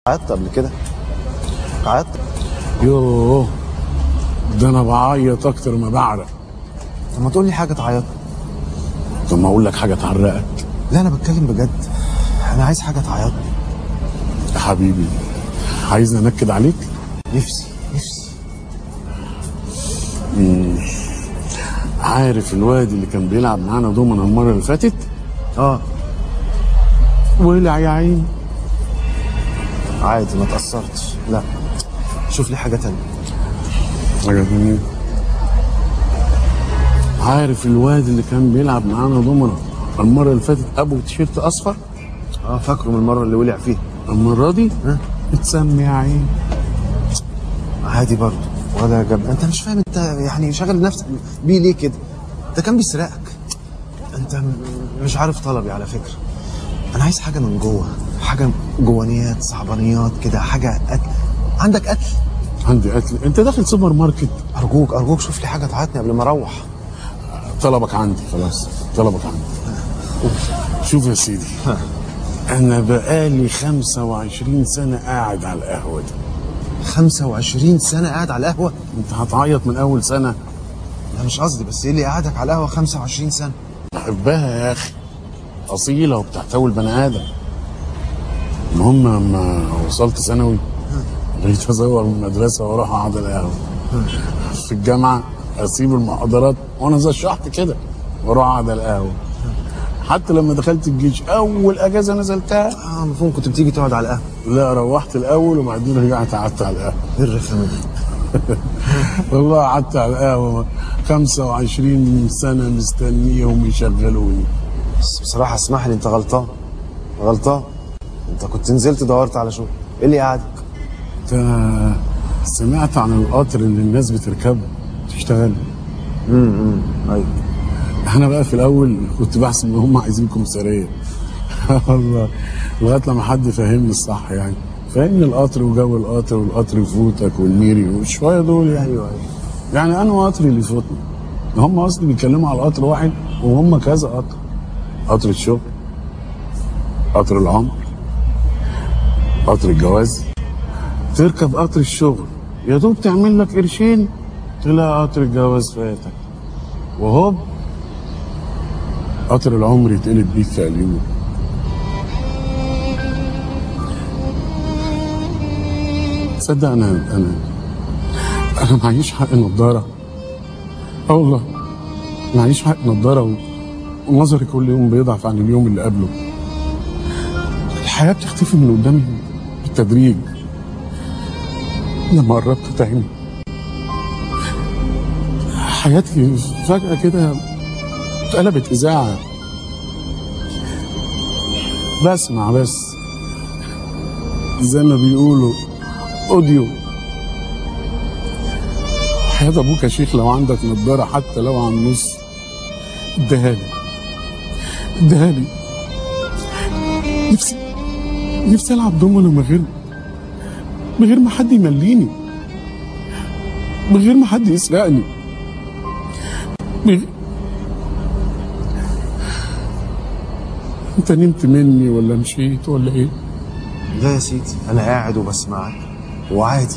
عيطت قبل كده؟ عيطت؟ يوه، ده انا بعيط اكتر ما بعرق. طب ما تقول لي حاجة تعيط. طب ما اقول لك حاجة تعرقك. لا انا بتكلم بجد، انا عايز حاجة تعيطني. يا حبيبي عايزني انكد عليك؟ نفسي نفسي. عارف الواد اللي كان بيلعب معانا دومنا المرة اللي فاتت؟ اه. ولع يا عيني. عادي ما تأثرتش. لا شوف لي حاجة تانية. حاجة تانية؟ عارف الواد اللي كان بيلعب معانا دومنا المرة اللي فاتت أبو تيشيرت أصفر؟ اه فاكره من المرة اللي ولع فيها. المرة دي؟ اتسمي يا عيني. عادي برضه ولا جاب. انت مش فاهم، انت يعني شاغل نفسك بيه ليه كده؟ ده كان بيسرقك. انت مش عارف طلبي على فكرة. انا عايز حاجة من جوه، حاجة جوانيات صعبانيات كده، حاجة قتل. عندك قتل؟ عندي قتل؟ انت داخل سوبر ماركت؟ ارجوك ارجوك شوف لي حاجة تعيطني قبل ما اروح. طلبك عندي خلاص، طلبك عندي. شوف يا سيدي، انا بقالي 25 سنة قاعد على القهوة دي. 25 سنة قاعد على القهوة؟ انت هتعيط من اول سنة؟ لا مش قصدي، بس ايه اللي قعدك على القهوة 25 سنة؟ بحبها يا اخي، اصيلة وبتحتوي البني ادم. المهم لما وصلت ثانوي بقيت ازور من المدرسة واروح اقعد على القهوة. في الجامعة اسيب المحاضرات وانا زي الشحط كده واروح اقعد على القهوة. حتى لما دخلت الجيش اول اجازه نزلتها مفهوم، كنت بتيجي تقعد على القهوة؟ لا روحت الاول وبعدين رجعت قعدت على القهوة. ايه الرخامه دي؟ والله قعدت على القهوة 25 سنة مستنيهم يشغلوني. بس بصراحة اسمح لي، انت غلطان غلطان. انت كنت نزلت دورت على شغل، ايه اللي قعدك؟ انت سمعت عن القطر اللي الناس بتركبه تشتغل؟ ايوه. انا بقى في الاول كنت بحسب ان هم عايزين كمساريه. والله لغاية لما حد فهمني الصح، يعني فهمني القطر وجو القطر والقطر يفوتك والميري والشويه دول يعني. ايوه ايوه. يعني انا قطري اللي يفوتني، هم اصلا بيتكلموا على قطر واحد وهم كذا قطر. قطر الشغل، قطر العمر، قطر الجواز. تركب قطر الشغل يا دوب تعمل لك قرشين تلاقي قطر الجواز فاتك، وهوب قطر العمر يتقلب بيك في اليوم. تصدق انا انا انا معيش حق نضاره. اه والله معيش حق نضاره، ونظري كل يوم بيضعف عن اليوم اللي قبله. الحياة بتختفي من قدامي بالتدريج. لما قربت تعمي حياتي فجأة كده اتقلبت إذاعة. بسمع بس زي ما بيقولوا أوديو. حياة أبوك يا شيخ لو عندك نضارة حتى لو على النص اديها لي، اديها لي. نفسي نفسي ألعب دومينو من غير ما حد يمليني، من غير ما حد يسرقني، انت نمت مني ولا مشيت ولا ايه؟ لا يا سيدي انا قاعد وبسمعك وعادي.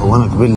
هو انا كبرت؟